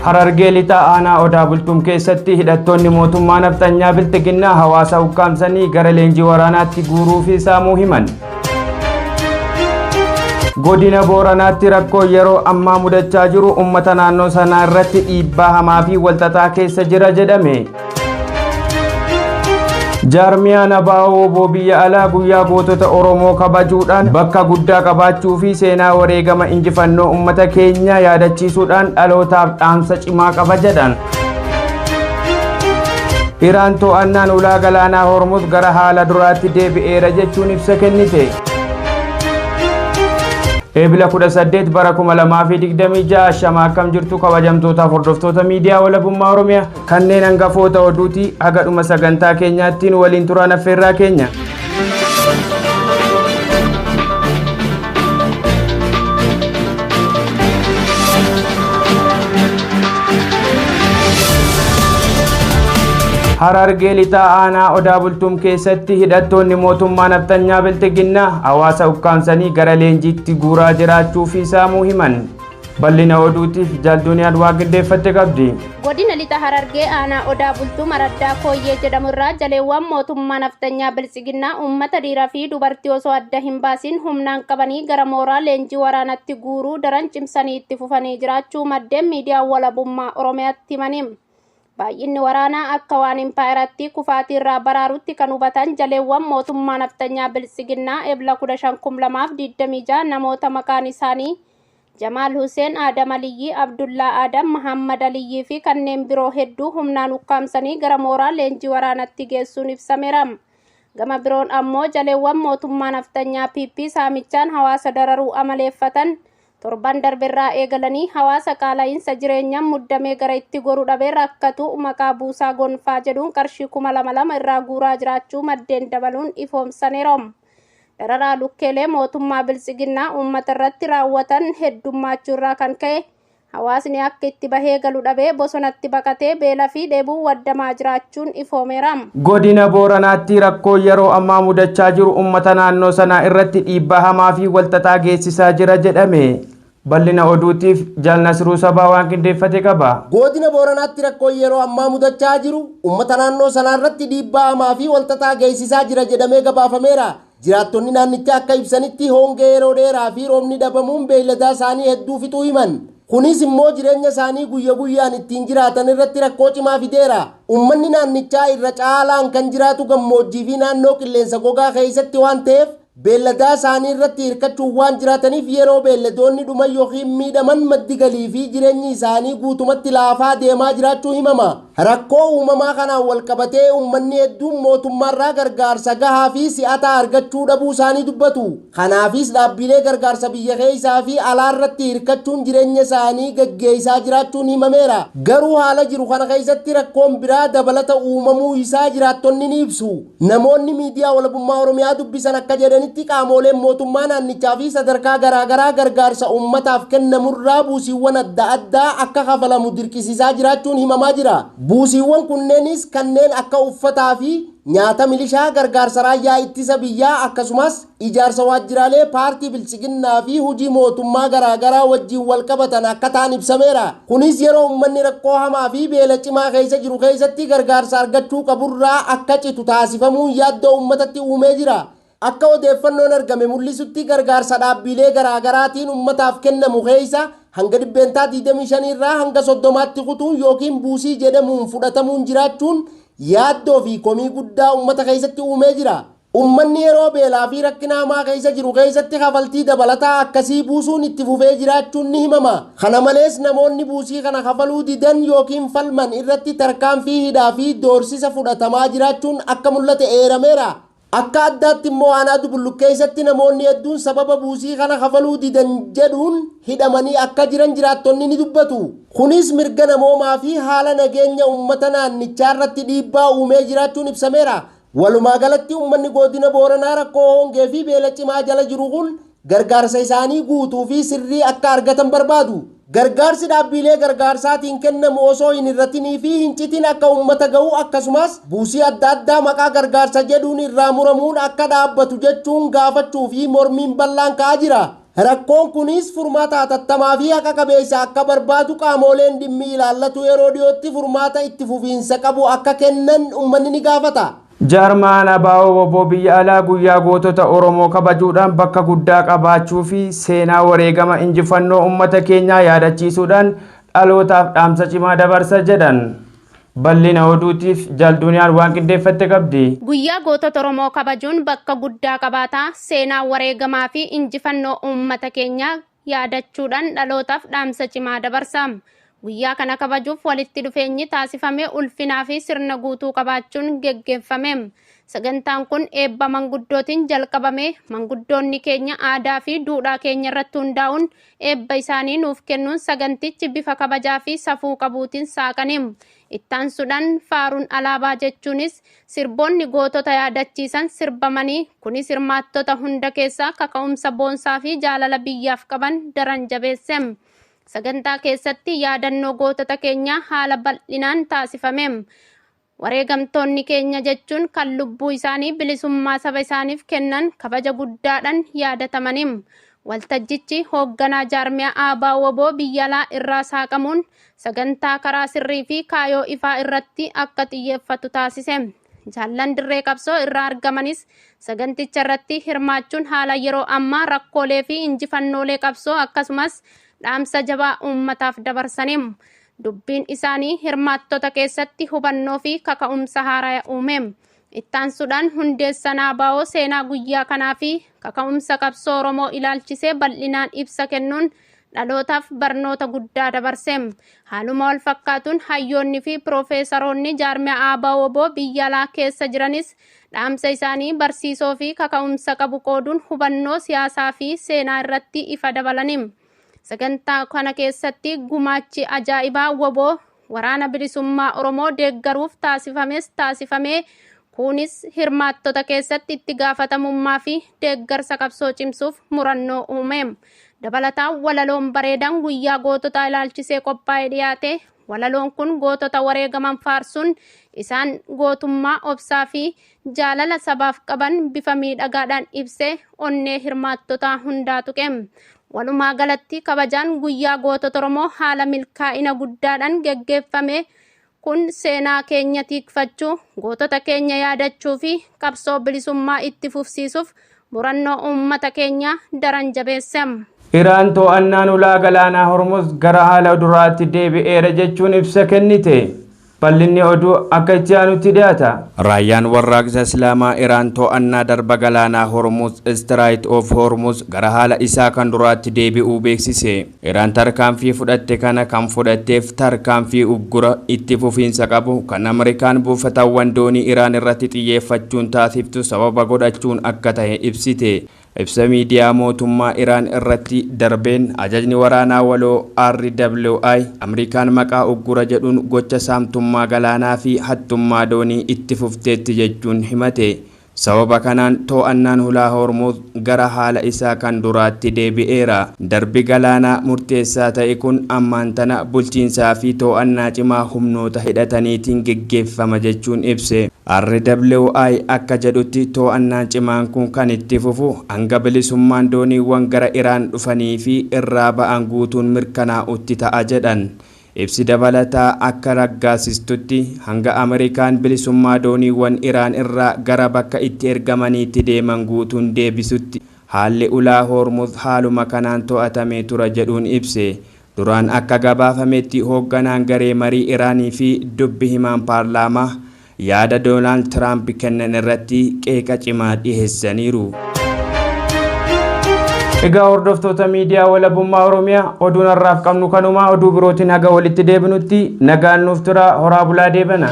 Harargee Lixaa Aanaa Odaa Bultum keessatti hidhattoonni mootummaa nafxanyaa Bilxiginnaa hawaasa ukkaamsanii gara leenjii waraanaatti guuruu fi saamuu himan. Godina Booranaatti rakkoo yeroo ammaa mudachaa jiru uummata naannoo sanaa irratti dhiibbaa hamaa fi walxaxaa keessa jira jedhame. Jaarmiyaan ABO biyya alaa guyyaa gootota Oromoo kabajuudhaan bakka guddaa qabaachuu fi seenaa wareegama injifannoo uummata keenyaa yaadachiisuudhaan dhalootaaf dhaamsa cimaa qaba jedhan. Iraan to'annaan ulaa galaanaa Hormuz gara haala duraatti deebi'eera jechuun ibsa kennite. Eebila 18 bara 2026 shama akkam jirtu kabajamtootaaf hordoftoota miidiyaa walabummaa Oromiyaa kanneen hangafoota oduuti haga dhuma sagantaa keenyaattiin waliin turaan affeerraa keenya. Harargee Lixaa Aanaa Odaa Bultuum keessatti hidhattoonni mootummaa nafxanyaa Bilxiginnaa hawaasa ukkaamsanii gara leenjiitti guuraa jiraachuu fi saamuu himan. Bal'ina oduutiif Jaalduuniyaan waan qindeeffatte qabdi. Godina Lixa Harargee Aanaa Odaa Bultuum Araddaa Kooyyee jedhamu irraa jaleewwan mootummaa nafxanyaa Bilxiginnaa uummata dhiiraa fi dubartii osoo adda hin baasiin humnaan qabanii gara mooraa leenjii waraanatti guuruu daran cimsanii itti fufanii jiraachuu maddeen miidiyaa walabummaa Oromiyaatti himanii. Baay'inni waraanaa akka waan impaayerattii kufaatii irraa baraarutti kan hubatan jaleewwan mootummaa nafxanyaa Biltsiginnaa Ebla 15,2026 namoota maqaan isaanii Jamaal Huseen, Adam Aliyyii, Abdullaa Adam, Mahammad Aliyyii fi kanneen biroo hedduu humnaan ukkaamsanii gara mooraa leenjii waraanatti geessuun ibsameera. Gama biroon ammoo jaleewwan mootummaa nafxanyaa PP saamichaan hawaasa dararuu amaleeffatan Torban darberraa eegalanii hawaasa qaala'iinsa jireenyaan muddamee gara itti goru dhabee rakkatu maqaa buusaa gonfaa jedhuun qarshii 2000 irraa guuraa jiraachuu maddeen dabaluun ifoomsaniiru. Dararaa lukkeelee mootummaa Biltsiginnaa uummata irratti raawwatan heddummaachuu irraa kan ka'e hawaasni akka itti bahee galu dhabee bosonatti baqatee beela fi dheebuun waddamaa jiraachuun ifoomeera. Godina Booranaatti rakkoo yeroo ammaa mudachaa jiru uummata naannoo sanaa irratti dhiibbaa hamaa fi walxaxaa geessisaa jira jedhame. Bal'ina oduutiif Jaal Nasruu Sabaa waan qindeeffate qaba. Godina Booranaatti rakkoon yeroo ammaa mudachaa jiru uummata naannoo sanaa irratti dhiibbaa hamaa fi walxaxaa geessisaa jira jedhamee gabaafameera. Jiraattonni naannichaa akka ibsanitti hongee yeroo dheeraa fi roobni dhabamuun beeyladaa isaanii hedduu fixuu himan. Kunis immoo jireenya isaanii guyya guyyaan ittiin jiraatan irratti rakkoo cimaa fideera. Uummanni naannichaa irra caalaan kan jiraatu gammoojjii fi naannoo qilleensa gogaa keessatti waan ta'eef beelladaa isaanii irratti hirkachuun waan jiraataniif yeroo beelladoonni dhuman yookiin miidhaman maddi galii fi jireenyi isaanii guutumatti laafaa deemaa jiraachuu himama. Rakkoo uumamaa kanaan wal qabatee uummanni hedduun mootummaarraa gargaarsa gahaa fi si'ataa argachuu dhabuu isaanii dubbatu. Kanaafis dhaabbilee gargaarsa biyya keessaa fi alaa irratti hirkachuun jireenya isaanii gaggeessaa jiraachuun himameera. Garuu haala jiru kana keessatti rakkoon biraa dabalata uumamuu isaa jiraattonni ni ibsu. Namoonni miidiyaa walabummaa Oromiyaa dubbisan akka jedhanitti qaamoleen mootummaa naannichaa fi sadarkaa garaagaraa gargaarsa uummataaf kennamurraa buusiiwwan adda addaa akka kafalamu dirqisiisaa jiraachuun himamaa jira. Buusiiwwan kunneenis kanneen akka uffataa fi nyaata milishaa, gargaarsa raayyaa ittisa biyyaa akkasumas ijaarsa waajjiraalee paartii Biltsiginnaa fi hojii mootummaa garaagaraa wajjin wal qabatan akka ta'an ibsameera. Kunis yeroo uummanni rakkoo hamaa fi beela cimaa keessa jiru keessatti gargaarsa argachuu qaburraa akka citu taasifamuun yaaddoo uummatatti uumee jira. Akka odeeffannoon argame mul'isutti gargaarsa dhaabbilee garaagaraatiin uummataaf kennamu keessa hanga 25% irraa hanga 30tti kutuun yookiin buusii jedhamuun fudhatamuun jiraachuun yaaddoo fi komii guddaa uummata keessatti uumee jira. Uummanni yeroo beelaa fi rakkina hamaa keessa jiru keessatti kafaltii dabalataa akkasii buusuun itti fufee jiraachuun ni himama. Kana malees namoonni buusii kana kafaluu didan yookiin falman irratti tarkaanfii hidhaa fi doorsisa fudhatamaa jiraachuun akka mul'ate eerameera. Akka addaatti immoo aanaa Dubulluq keessatti namoonni hedduun sababa buusii kana kafaluu didan jedhuun hidhamanii akka jiran jiraattonni ni dubbatu. Kunis mirga namoomaa fi haala nageenya uummata naannichaa irratti dhiibbaa uumee jiraachuun ibsameera. Walumaa galatti uummanni godina Booranaa rakkoo hongee fi beela cimaa jala jiru kun gargaarsa isaanii guutuu fi sirrii akka argatan barbaadu. Gargaarsi dhaabbilee gargaarsaatiin kennamu osoo hin hir'atinii fi hin citin akka uummata ga'u akkasumas buusii adda addaa maqaa gargaarsa jedhuun irraa muramuun akka dhaabbatu jechuun gaafachuu fi mormiin bal'aan ka'aa jira. Rakkoon kunis furmaata hatattamaa fi haqa qabeessa akka barbaadu qaamoleen dhimmi ilaallatu yeroo dhiyootti furmaata itti fufiinsa qabu akka kennan uummanni ni gaafata. Jaarmaan ABO WBO biyya alaa guyyaa gootota Oromoo kabajuudhaan bakka guddaa qabaachuu fi seenaa wareegama injifannoo uummata keenyaa yaadachiisuudhaan dhalootaaf dhaamsa cimaa dabarsa jedhan. Bal'ina oduutiif Jaalduniyaan waan qindeeffatte qabdi. Guyyaa gootota Oromoo kabajuun bakka guddaa qabaataa seenaa wareegamaa fi injifannoo uummata keenyaa yaadachuudhaan dhalootaaf dhaamsa cimaa dabarsa. Guyyaa kana kabajuuf walitti dhufeenyi taasifame ulfinaa fi sirna guutuu qabaachuun geggeeffame. Sagantaan kun eebba manguddootiin jalqabame. Manguddoonni keenya aadaa fi duudhaa keenya irratti hundaa'uun eebba isaanii nuuf kennuun sagantichi bifa kabajaa fi safuu qabuutiin saaqaniim. Ittaansuudhaan faaruun alaabaa jechuunis sirboonni gootota yaadachiisan sirbamanii kunis hirmaattota hunda keessaa kaka'umsa boonsaa fi jaalala biyyaaf qaban daran jabeesse. Sagantaa keessatti yaadannoo gootota keenyaa haala bal'inaan taasifame. Wareegamtoonni keenya jechuun kan lubbuu isaanii bilisummaa saba isaaniif kennan kabaja guddaadhaan yaadatamaniim. Waltajjichi hoogganaa jaarmiyaa ABO WBO biyya alaa irraa saaqamuun sagantaa karaa sirrii fi kaayoo ifaa irratti akka xiyyeeffatu taasise. Jaallan dirree qabsoo irraa argamanis saganticha irratti hirmaachuun haala yeroo ammaa rakkoolee fi injifannoolee qabsoo akkasumas dhaamsa jabaa uummataaf dabarsaniim. Dubbiin isaanii hirmaattota keessatti hubannoo fi kaka'umsa haaraa uume. Ittaansuudhaan hundeessaan ABO seenaa guyyaa kanaa fi kaka'umsa qabsoo Oromoo ilaalchisee bal'inaan ibsa kennuun dhalootaaf barnoota guddaa dabarse. Haaluma wal fakkaatuun hayyoonni fi piroofeesaroonni jaarmiyaa ABO WBO biyya alaa keessa jiranis dhaamsa isaanii barsiisoo fi kaka'umsa qabu qooduun hubannoo siyaasaa fi seenaa irratti ifa dabalaniim. Sagantaa kana keessatti gumaachi ajaa'ibaa WBO waraana bilisummaa Oromoo deeggaruuf taasifames taasifamee kunis hirmaattota keessatti itti gaafatamummaa fi deeggarsa qabsoo cimsuuf murannoo uume. Dabalataan walaloon bareedaan guyyaa goototaa ilaalchisee qophaa'ee dhiyaate. Walaloon kun gootota wareegaman faarsuun isaan gootummaa obsaa fi jaalala sabaaf qaban bifa miidhagaadhaan ibsee onnee hirmaattotaa hundaa tuqe. Walumaa galatti kabajaan guyyaa gootota Oromoo haala milkaa'ina guddaadhaan geggeeffame kun seenaa keenya tikfachuu, gootota keenya yaadachuu fi qabsoo bilisummaa itti fufsiisuuf murannoo uummata keenya daran jabeesse. Iraan to'annaan ulaa galaanaa Hormuz gara haala duraatti deebi'eera jechuun ibsa kennite. Bal'inni oduu akka itti aanutti dhiyaata. Raayyaan warraaqsa Islaamaa Iraan to'annaa darba galaanaa Hormuz Strait of Hormuz gara haala isaa kan duraatti deebi'uu beeksise. Iraan tarkaanfii fudhatte kana kan fudhatteef tarkaanfii uggura itti fufiinsa qabu kan Ameerikaan buufatawwan doonii Iraan irratti xiyyeeffachuun taasiftu sababa godhachuun akka ta'e ibsite. Ibsa miidiyaa mootummaa Iraan irratti darbeen ajajni waraanaa waloo RWI Ameerikaan maqaa uggura jedhuun gocha saamtummaa galaanaa fi hattummaa doonii itti fufteetti jechuun himate. Sababa kanaan to'annaan hulaa Hormuz gara haala isaa kan duraatti deebi'eera. Darbi galaanaa murteessaa ta'e kun ammaan tana bulchiinsaa fi to'annaa cimaa humnoota hidhataniitiin geggeeffama jechuun ibse. RWI akka jedhutti to'annaan cimaan kun kan itti fufu hanga bilisummaan dooniiwwan gara Iraan dhufanii fi irraa ba'an guutuun mirkanaa'utti ta'a jedhan. Ibsi dabalataa akka raggaasistutti hanga Ameerikaan bilisummaa dooniiwwan Iraan irraa gara bakka itti ergamaniitti deeman guutuun deebisutti haalli ulaa Hormuz haaluma kanaan to'atamee tura jedhuun ibse. Duraan akka gabaafametti hoogganaan garee marii Iraanii fi dubbi himaan paarlaamaa yaada Doonaald Tiraamp kennan irratti qeeqa cimaa dhiheessaniiru. Egaa hordoftoota miidiyaa walabummaa Oromiyaa, oduun har'aaf qabnu kanumaa. Oduu birootiin haga walitti deebinutti nagaan nuuf tura, horaa bulaa, deebana.